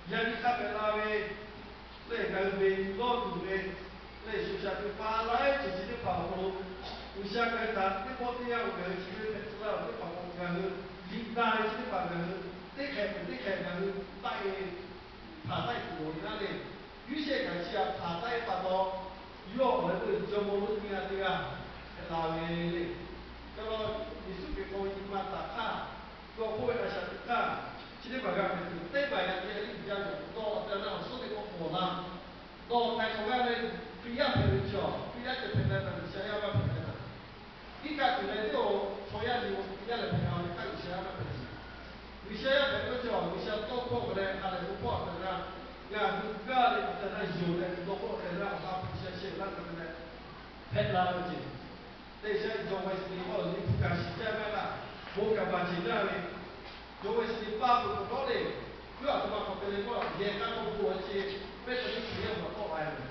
Yaꞈ nyi hk'a hpehꞈ la ve lehˬ, ngaˬ hui ve lawˇ tuˬ ve lehˬ, shuˍ shaꞈ teꞈ pa laiˉ ceuˬ chi teˇ hpaˍ awˬ hk'aw lo, G'uiˬsha ngaˬ hui htaꞈ teˇ pawˆ teˇ yanˇ lo ngaˬ hui chi ve hpehꞈ tcuh laˇ ve teˇ hpaˍ k'o, ngaˬ hui liꞈ na ve chi teˇ hpaˍ ngaˬ hui teˇ hk'ehꞈ peuˬ teˇ hk'ehꞈ ngaˬ hui taˆ-e hpanˍ taˆ-e tuˬ loˍ ve naˉ lehˬ, Yuˇshehˆ kaꞈ chi htaꞈ hpanˍ taˆ-e pa taw, yawˇ awˬ leh k'oˆ ve jawˇmawˇ lonˉ nyi g'a teˇ g'aˇ hpehꞈ la ve le. Ca la, Yeˍsuˆ Hkriꞈ hk'aw ve nyi ma taˍ hk'aˇ, yawˇ k'oˆ ve a shaꞈ teꞈ hk'aˇ, chi teˇ hpaˍ g'a hpehꞈ tuˬ teˇ hpaˍ yaꞈ nyi a liˇ uiˍ jaˇ ve, nawˬ awˬ tehˬ awˬ na awˬ suhˉ teˇ k'awˆ k'awꞈ la, nawˬ htaiˍ hk'awꞈ g'aˇ ve Hkriꞈ yaˇ hpehꞈ ve chaw, Hkriꞈ yaˇ ceh hpehꞈ la ve, G'uiˬsha yaˇ g'aˇ hpehꞈ la ve, iˉ kaˆ tuˬ leh teˇ-oˬ chaw yaˇ liꞈ-oˬ, Hkriꞈ yaˇ lehˬ hpehꞈ la ve, iˉ kaˆ G'uiˬsha yaˇ g'aˇ hpehꞈ la ve. G'uiˬsha yaˇ hpehꞈ k'oˆ ve chaw, G'uiˬsha tawˇ hkawˇ ve leh ha lehˬ bon hkawˇ awˬ tehˬ na, ngaˬ hui gaˇ leh awˬ tehˬ na yonˍ leh, nawˬ k'o awˬ tehˬ na awˬ ha hpu G'uiˬsha shehˍ laˇ ve leh hpehꞈ la ve ceˬ. Teˇ sha Jawˬ Weˍsiˍliˍ k'o, liꞈ hpu kaꞈ shiˍ jaˇ gaˇ laˇ, bon kaꞈ baˬ ceˬ jaˇ ve, Jawˬ Weˍsiˍliˍ pa peuˬ k'awꞈ dawˇ le, yawˇ aˬ htoꞈ ma k'awꞈ te le k'o, yehˬ k'a k'awꞈ bon a ce, Bethany Hkriꞈ yaˇ awˬ hk'aw tawˆ la ve.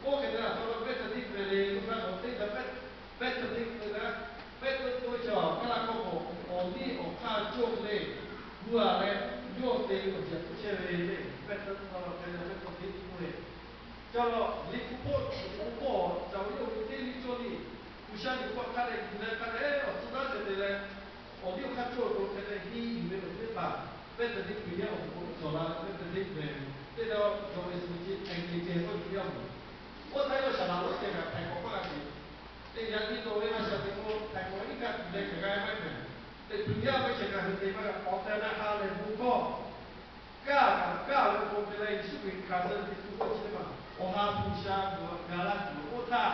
Oˇ hk'e te a htoꞈ ma Bethany hpehꞈ le, oˇ hk'a k'awꞈ te leh, Bethany hpehꞈ leh, Bethany k'oˆ ve chaw, kaˇ laˇ kawˇ k'awꞈ awˬ liˇ awˬ hk'aˇ cawˇ le, gu a leh, yawˇ te ve awˬ ceuˬ k'oˆ chehˇ ve le, Bethany k'oˆ ve, Bethany k'oˆ ve. Ca la, liꞈ hpu hpawˇ, liꞈ hpu hpawˇ ca ve yawˇ ve teˇ liˇ cawˇ liˇ, G'uiˬsha liꞈ hpu hk'a leh yuˬ leh hk'a leh awˬ tcuh naˉ ceh te leh, awˬ liˇ awˬ hk'aˇ cawˇ ve k'o hk'e leh henˇ yuˬ ve awˬ teˇ hpaˍ, Bethany Hkriꞈ yaˇ awˬ hk'aw lo cawˬ la leh Bethany hpehꞈ ve, teˇ g'aˇ Jawˬ Weˍsiˍliˍ chi hk'aˬ hk'e ceh k'oˆ yuˬ yaˇ mawˬ. Oˇ htaˇ yawˇ shaˍ laꞈ lonˉ ceh kaꞈ htaiˍ hk'awꞈ maˇ g'a ceˬ. Teˇ yanˇ nyi taw ve a shaꞈ teꞈ k'o htaiˍ hk'awꞈ iˉ kaˆ tuˬ leh kaꞈ g'a maˇ hpehꞈ. Teˇ hpu yaˇ ve ceh kaꞈ hui te maˇ g'a, awˬ tehˬ na ha lehˬ bon hkawˇ kaˇ kaꞈ kaˇ ve k'o te leh, Yeˍsuˆ Hkriꞈ hkanˍ suh ve teˇ hpu k'oˆ chi teˇ hpaˍ awˬ ha hpu G'uiˬsha g'a laˇ tuˬ oˇ htaˇ,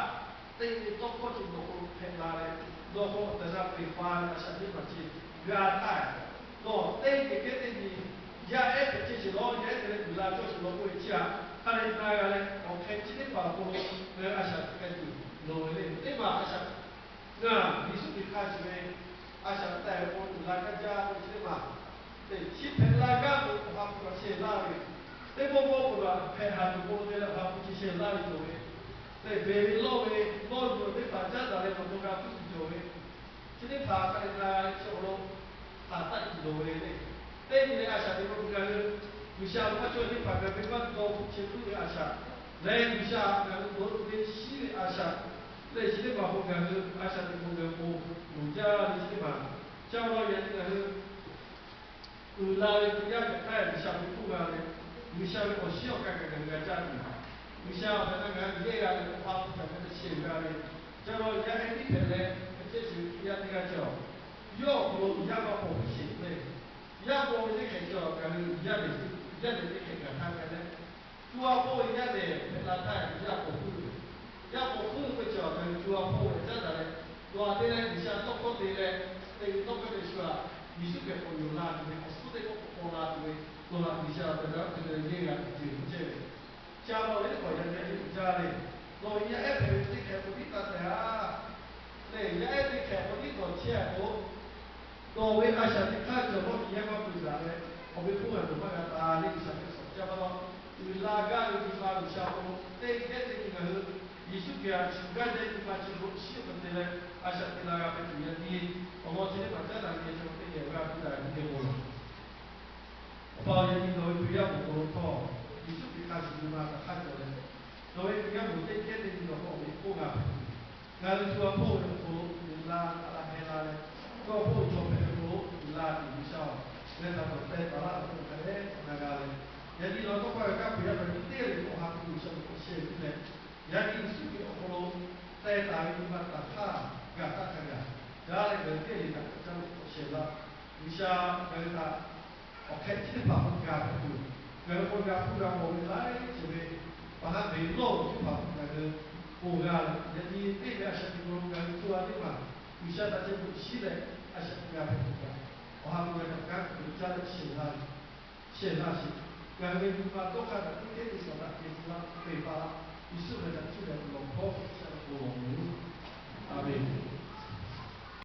teˇ nyi tawˇ hkawˇ chi nawˬ k'o hpehꞈ la leh, nawˬ k'o awˬ tehˬ na peˬ pa ve a shaꞈ teˇ hpaˍ chi g'a htaˇ, nawˬ teˇ geh kehˉ teˇ nyi yaˇ ehˉ hpehꞈ chehˇ sheˍ lawˬ, yaˇ ehˉ te leh uiˍ la cawˇ sheˍ lawˬ k'oˆ ve chi htaꞈ hk'a leh na g'a leh, awˬ hk'e chi teˇ hpaˍ awˬ hk'aw lo ngaˬ hui a shaꞈ teꞈ k'ai tuˬ loˍ ve le. Teˇ maˬ a shaꞈ ngaˬ Yeˍsuˆ Hkriꞈ hk'a shuˍ ve a shaꞈ teꞈ k'ai ve k'o, uiˍ la gaˇ jaˇ ve chi teˇ maˬ, teˇ chi hpehꞈ la gaˇ ve awˬ ha hpu kaꞈ shehˍ laˇ ve, teˇ pawˆ pawˆ k'o la hpehꞈ haˍ tuˬ k'o te leh awˬ ha hpu chi shehˍ laˇ ve cawˬ ve, teˇ beˬ ve lawˇ ve lawˇ yuˬ teˇ hpaˍ caˉ daꞈ leh nawˬ to g'a puiˉ tuˬ cawˬ ve, chi teˇ hpaˍ hk'a leh na g'a leh chi awˬ lawn hpanˍ taˆ tuˬ loˍ ve le. Teˇ nyi leh a shaꞈ teꞈ k'o ngaˬ hui G'uiˬsha ve maˇ cawˇ teˇ hpaˍ ngaˬ hui venˇ baˆ dawˇ hpu chehˇ puiˉ ve a shaꞈ leh, G'uiˬsha ngaˬ hui dawˇ tuˬ ve shiˉ ve a shaꞈ lehˬ, chi teˇ maˬ k'o ngaˬ hui a shaꞈ teꞈ k'o ngaˬ hui bon loˍ jaˇ ve chi teˇ maˬ. Chi awˬ lawn yaꞈ nyi ngaˬ hui uiˍ la ve teˇ yanˇ hpehꞈ htaˇ, G'uiˬsha ve k'oˆ g'a leh, G'uiˬsha ve awˬ shiˉ awˬ ka kaꞈ ngaˬ hui g'a caˇ tuˬ, G'uiˬsha awˬ tehˬ na ngaˬ hui yehˇ g'a leh awˬ ha hpu kaꞈ ngaˬ hui shehˍ g'a ve, chi awˬ lawn yaˇ ehˉ tiˉ hpehꞈ leh, a cehˇ shiˍ ve Hkriꞈ yaˇ teˇ g'aˇ cawˬ, yawˇ awˬ hk'aw lo yaˇ maˇ paw hkuˇ sheˍ ve, yaˇ paw ve teˇ hk'e cawˬ ngaˬ hui yaˇ lehˬ, yaˇ lehˬ teˇ hk'e gaˬ htaˇ k'ai leh, co a hpawˇ ve yaˇ lehˬ hpehꞈ la htaˇ yaˇ paw hkuˇ ve, yaˇ paw hkuˇ ve k'o cawˬ ngaˬ hui co a hpawˇ ve caˉ daꞈ leh, co a te leh G'uiˬsha tawˇ hkawˇ te leh, teˇ ve tawˇ hkawˇ te shu a, Yeˍsuˆ Hkriꞈ k'awꞈ yonˍ la tuˬ ve, awˬ suhˉ teˇ k'awˆ k'awꞈ paw la tuˬ ve, nawˬ htaꞈ G'uiˬsha awˬ tehˬ na te leh yehˇ g'a tuˬ ceuˬ hk'e chehˇ ve. Chi awˬ lawn ve teˇ hpaˍ yaꞈ nyi a nyi uiˍ jaˇ le. Nawˬ ve yaˇ ehˉ hpehꞈ ve teˇ hk'ehꞈ k'o tiˉ taˇ tehˬ a lehˬ, yaˇ ehˉ teˇ hk'ehꞈ k'o tiˉ nawˬ chehˇ a k'o, nawˬ ve a shaꞈ teꞈ hk'aˇ cawˬ lawˇ kiˬ yaˇ maˇ peuˬ daꞈ leh, awˬ ve hk'oˆ g'a nawˬ maˇ g'a taˍ le. G'uiˬsha ve suhˍ jaˇ pa taw, uiˍ la gaˇ ve nyi ma G'uiˬsha k'o, teˇ geh teˇ nyi ngaˬ hui Yeˍsuˆ Hkriꞈ htaꞈ shuˍ gaˇ jaˇ nyi ma chi lo shiˉ awˬ hk'e te leh, a shaꞈ teꞈ la g'a hpehꞈ tuˬ yaꞈ nyi awˬ lawn chi teˇ hpaˍ caˉ daꞈ ve chi teˇ geh g'a tuˬ daꞈ nyi geh bon laˬ. Awˬ pa yaꞈ nyi nawˬ ve Hkriꞈ yaˇ bon hk'aw lo htawˇ, Yeˍsuˆ Hkriꞈ hk'a shuˍ nyi ma htaꞈ hk'aˇ cawˬ leh, nawˬ ve Hkriꞈ yaˇ bon teˇ geh teˇ nyi nawˬ hk'aw awˬ ve k'oˆ g'a hpehꞈ tuˬ, ngaˬ hui co a hpawˇ ve awˬ hk'aw lo uiˍ la htaꞈ la hpehꞈ la leh, co a hpawˇ ve chaw hpehꞈ ve hk'aw lo uiˍ la tuˬ G'uiˬsha-oˬ, leh htaꞈ nawˬ teh taˍ laˇ ve k'oˆ hk'a dehꞈ na g'a leh, yaꞈ nyi nawˬ tawˇ hkawˇ g'a kaˇ Hkriꞈ yaˇ hpehꞈ ve teˇ g'aˇ le k'o awˬ ha hpu G'uiˬsha ve k'awꞈ shehˍ piˇ leh, yaꞈ nyi Yeˍsuˆ Hkriꞈ awˬ hk'aw lo teh taˍ ve nyi ma htaꞈ hk'aˇ gaˬ htaˇ hk'a gaˬ, gaˬ leh ngaˬ hui teˇ g'aˇ le kaꞈ hk'aˬ caˇ ve k'awꞈ shehˍ laˇ. G'uiˬsha ngaˬ hui htaꞈ awˬ hk'e chi teˇ hpaˍ hk'aw gaˬ hpehꞈ tuˬ, ngaˬ hui k'awꞈ g'a hpuˇ g'a mawˬ ve laiˉ ceuˬ ve, pa haˉ ve lawˇ chi teˇ hpaˍ hk'aw ngaˬ hui bon g'a leh, yaꞈ nyi teˇ ve a shaꞈ teꞈ k'o ngaˬ hui co a teˇ hpaˍ G'uiˬsha htaꞈ ceh tuˬ shiˉ leh a shaꞈ teꞈ g'a hpehꞈ tuˬ kaꞈ, awˬ ha hpu g'a kaꞈ kanˉ tuˬ ve caˇ leh shehˍ laˇ ve shehˍ laˇ sheˍ. Ngaˬ hui ve nyi ma dawˇ hk'aˇ kaꞈ teˇ kehˉ teˇ suhˍ htaꞈ te tcuh laˇ, peˬ pa laˇ. Yeˍsuˆ ve htaꞈ cuˇ leh lawˬ hkawˇ hk'e chi a k'o lawˬ ve yoˬ. A menˬ.